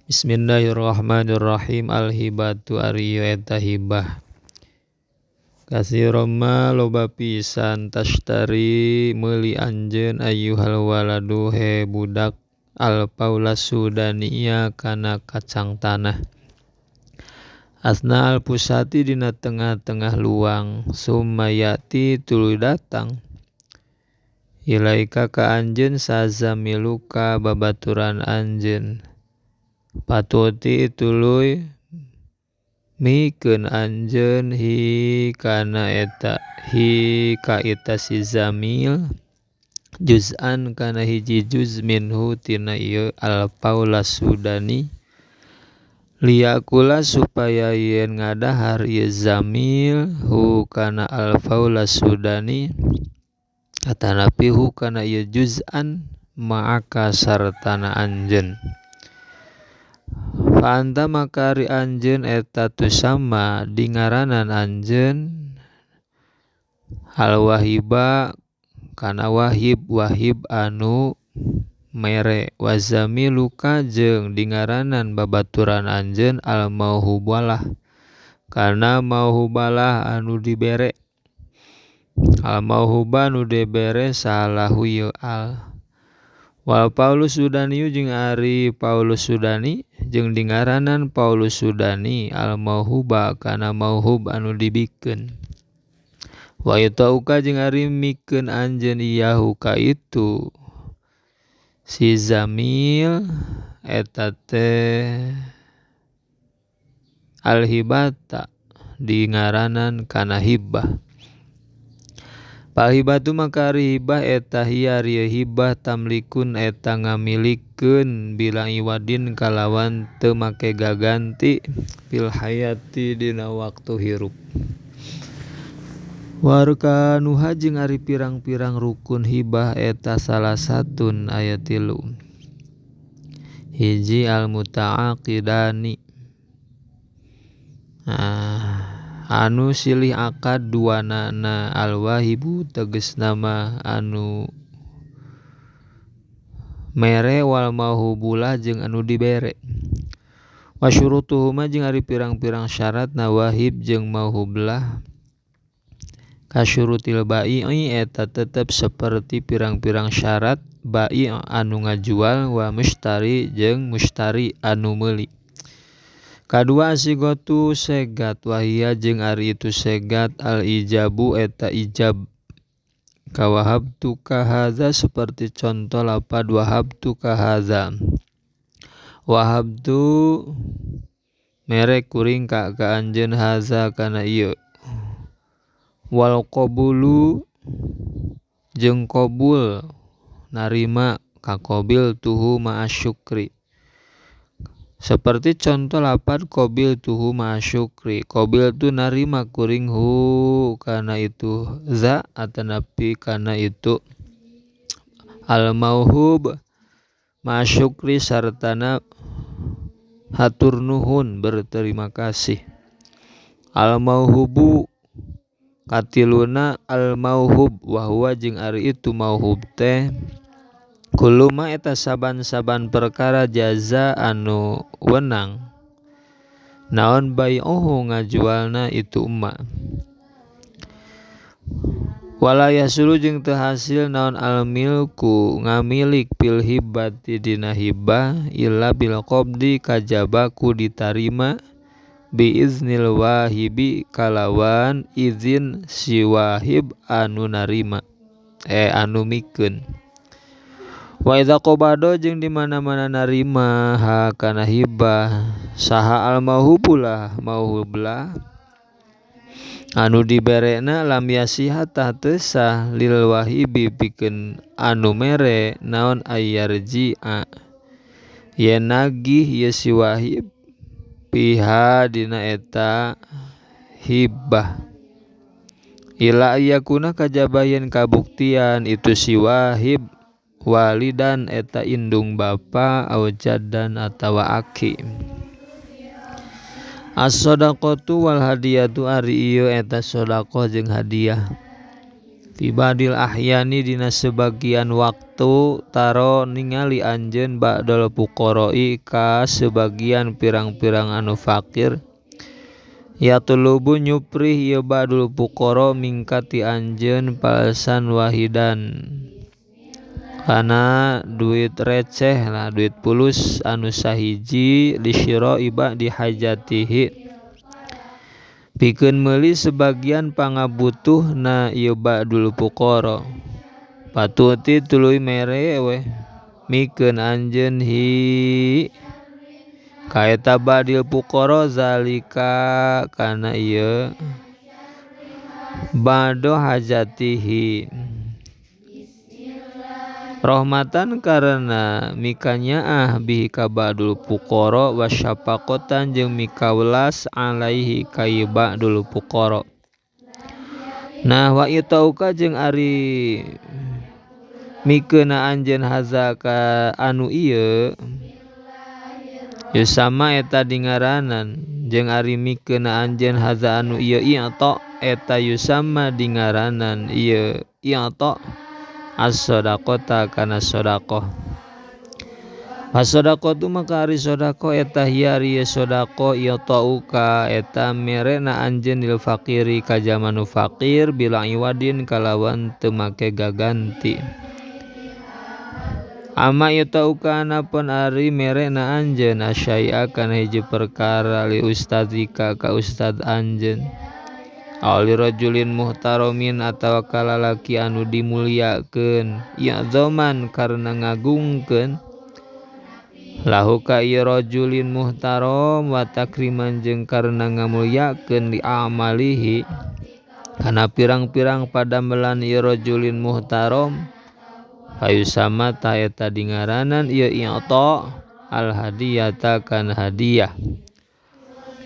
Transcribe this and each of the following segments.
Bismillahirrahmanirrahim. Al-hibatu ari eta hibah. Katsiran ma loba pisan tashtari meuli anjeun ayyuhal waladu he budak al-paula sudania kana kacang tanah. Asna al-pusati dina tengah-tengah luang sumayati tuluy datang. Ilaika ka anjeun sazamiluka babaturan anjeun. Patuti tuluy mikeun anjeun hi kana eta hi ka eta si zamil juz'an kana hiji juz minhu tina ieu al-paula sudani liyakula supaya yen ngadahar ieu zamil hu kana al-paula sudani atanapi hu kana ieu juz'an ma'aka sartana anjeun. Fa anta maka ari anjeun eta tusama dingaranan anjeun al wahiba kana wahib wahib anu mere wazamiluka jeung dingaranan babaturan anjeun al mauhubalah kana mauhubalah anu dibere al mauhuba nu dibere salahu ieu al wal Paulus Sudaniyu jeung ari Paulus Sudani jeung dingaranan Paulus Sudani al mauhuba kana mauhub anu dibikeun wa itauka jeung ari mikeun anjeun iyahu ka itu si zamil eta teh al hibata dingaranan kana hibah. Palhibatu maka ari hibah eta hiya ari hibah tamlikun eta ngamilikeun bila iwadin kalawan teu make gaganti fil hayati dina waktu hirup. Warkanuha jeung ari pirang-pirang rukun hibah eta salah satun aya tilu. Hiji al mutaaqidani. Anu silih akad duanana al-wahibu tegasna mah anu mere wal mauhubulah jeung anu dibere. Wa syurutuhuma jeung ari pirang-pirang syaratna wahib jeung mauhublah kasyurutil bai'i eta tetep seperti pirang-pirang syarat bai' anu ngajual wa mushtari jeung mushtari anu meuli. Kadua asigotu segat wahia jeung ari itu segat al ijabu eta ijab kawahabtu ka hadza seperti contoh lapad wahabtu ka hadza wahabtu mere kuring ka anjeun hadza kana ieu wal qabulu jeung qabul narima kaqabil tuhu ma'asyukri seperti contoh lapad qabil tuhu ma'asyukri qabil tu narima kuring hu kana itu za atanapi kana itu al mauhub ma'asyukri sartana hatur nuhun berterima kasih al mauhubu katiluna al mauhub wa huwa jeung ari itu mauhub teh kuluma eta saban-saban perkara jaza anu wenang naon bai'uhu ngajualna itu emma wala yasulu jeung teu hasil naon al milku ngamilik fil hibati dina hibah illa bil qabdi kajaba ku ditarima biiznil wahibi kalawan izin si wahib anu narima anu mikeun. Wa idza qabada jeung di mana-mana narima ha kana hibah saha al mauhubulah mauhublah anu diberena lam yasiha tah teu sah lil wahibi pikeun anu mere naon ayyarji'a yen nagih ieu si wahib piha dina eta hibah ila ayakuna kajaba yen kabuktian itu si wahib walidan eta indung bapa au jaddan atawa aki. As-shadaqatu wal hadiyatu ari ieu eta sedekah jeung hadiah. Fi ba'dil ahyani dina sebagian waktu taro ningali anjeun ba'dal fuqara'i ka sebagian pirang-pirang anu fakir yatlubu nyuprih ieu ba'dul fuqara mingka ti anjeun falsan wahidan kana duit receh lah duit pulus anu sahiji lisyira'i ba'di hajatihi pikeun meuli sebagian pangabutuhna ieu ba'dul fuqara patuti tuluy mere we mikeun anjeun hi ka eta ba'dil fuqara zalika kana ieu ba'do hajatihi rahmatan karena mikanyaah bihi ka ba'dul fuqara wasyafaqatan jeung mikawelas alaihi ka ba'dul fuqara. Nah wa itauka jeung ari mikeuna anjeun haza ka anu ieu yusama eta dingaranan jeung ari mikeuna anjeun haza anu ieu i'ta eta yusama dingaranan ieu i'ta as-sadaqata kana sadaqah. As-sadaqatu maka ari sadaqah eta hiya ari sadaqah i'tauka eta merena anjeun lil fakiri ka jalma nu fakir bila iwadin kalawan teu make gaganti. Ama i'tauka anapun ari merena anjeun asyai'a kana hiji perkara li ustadzika ka ustad anjeun aw li rajulin muhtaramin atawa ka lalaki anu dimuliakeun i'zaman karena ngagungkeun lahu ka ieu rajulin muhtaram wa takriman jeung karena ngamuliakeun li amalihi kana pirang-pirang padamelan ieu rajulin muhtaram hayusama ta eta dingaranan ieu i'ta al hadiyata kana hadiah.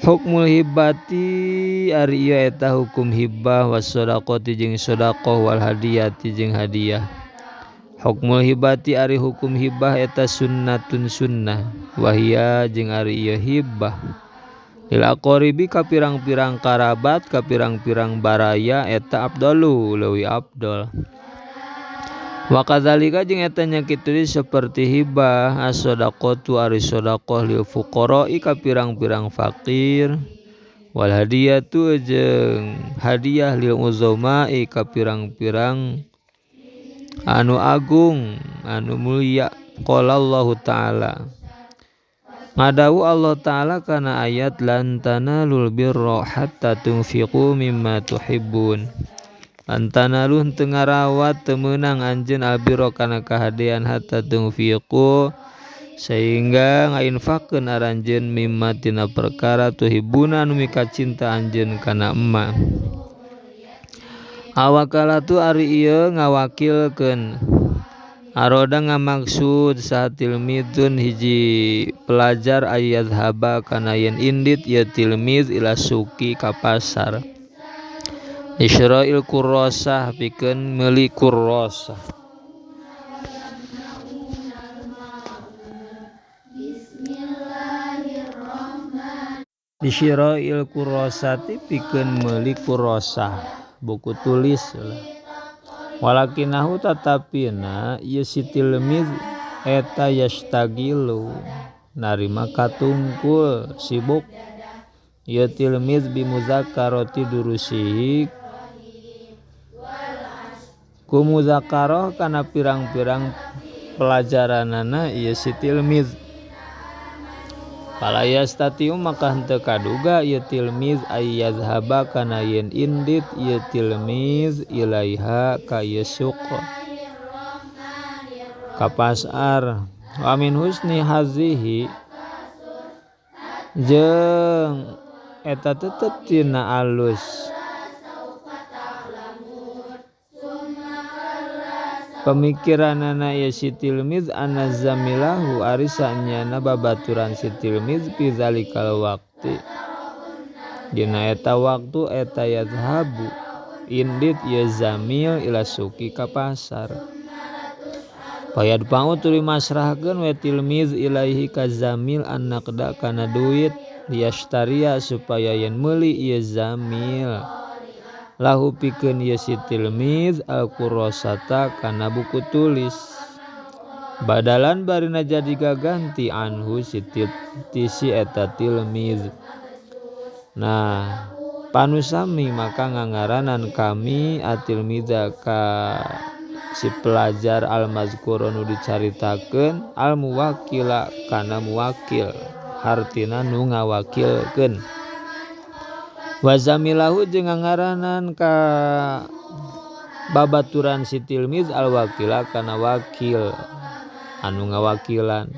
Hukmul hibati ari ieu eta hukum hibah was sadaqati jeung sedekah wal hadiyati jeung hadiah. Hukmul hibati ari hukum hibah eta sunnatun sunnah wahia jeung ari ieu hibah lil aqaribi ka pirang-pirang karabat ka pirang-pirang baraya eta afdalu leuwih afdol. Wa kadzalika jeung eta nya kitu seperti hibah as-sadaqatu ari sadaqah lil fuqara'i ka pirang-pirang fakir wal hadiyatu jeung hadiah lil uzama'i ka pirang-pirang anu agung anu mulia. Qala Allahu ta'ala ngadawu Allah ta'ala kana ayat lan tanalul birra hatta tunfiqu mimma tuhibbun. Antanaluh teu ngarawat teu meunang anjeun albirra kana kahadean hatta tunfiqu sehingga ngainfakeun aranjeun mimma tina perkara tuhibbuna anu mikacinta anjeun kana emma. Awakalatu ari ieu ngawakilkeun aroda ngamaksud saha tilmidun hiji pelajar ayyadhaba kana yen indit ieu tilmiz ila suki ka pasar Israil kurrasah pikeun meuli kurrasah. Israil kurrasati pikeun meuli kurrasah buku tulis lah. Walakinahu tatapina ieu si tilmiz eta yastagilu narima katungkul sibuk ieu tilmiz bimuzakarati durusihi ku muzakaroh kana pirang-pirang pelajaranana ieu si tilmiz. Fala yastatiu maka henteu kaduga ieu tilmiz ayyazhaba kana yen indit ieu tilmiz ilaiha ka ieu suq ka pasar. Wa min husni hazihi jeung eta tetep tina alus pemikiranana ieu si tilmiz anna zamilahu ari sanyana babaturan si tilmiz fi zalikal waqti dina eta waktu eta yazhabu indit ieu zamil ila suki ka pasar. Payadfa'u tuluy masrahkeun we tilmiz ilaihi ka zamil annaqda kana duit liyashtaria supaya yen meuli ieu zamil Lahu pikeun ieu si tilmiz al-kurasata kana buku tulis. Badalan barina jadi gaganti anhu si ti si eta tilmiz. Nah, panusami maka ngangaranan kami atilmiza ka si pelajar al-mazkur nu dicaritakeun al-muwakkila kana muwakkil hartina nu ngawakilkeun. Wa zamilahu jeung ngangaranan ka babaturan si tilmiz al-wakila kana wakil anu ngawakilan.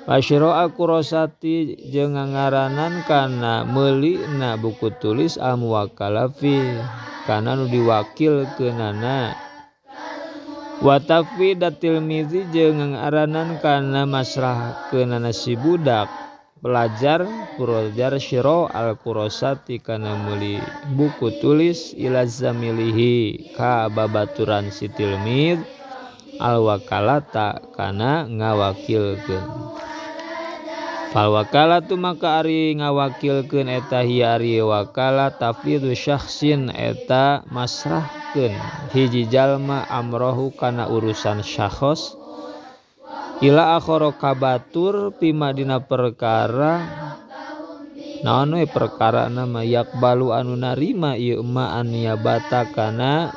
Wa syira'a kurasati jeung ngangaranan kana meulina buku tulis al-muwakkala fi kana nu diwakilkeunana. Wa tafwida tilmizi jeung ngangaranan kana masrahkeunana si budak pelajar pelajar syira al-kurasati kana meuli buku tulis ila zamilihi ka babaturan si tilmiz al-wakalata kana ngawakilkeun. Fal wakalatu maka ari ngawakilkeun eta hiya ari wakala tafwidu syakhsin eta masrahkeun hiji jalma amrohu kana urusan syakhos ila akhara kabatur pima dina perkara naon we perkara nama yakbalu anu narima ieu ma aniyabata kana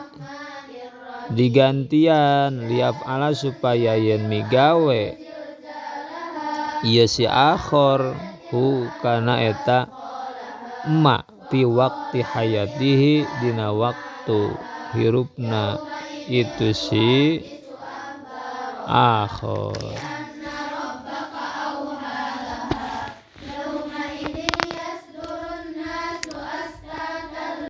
digantian liaf ala supaya yen migawe ieu si akhor hu kana eta ma fi waqti hayatihi dina waktu hirupna itu si akhor.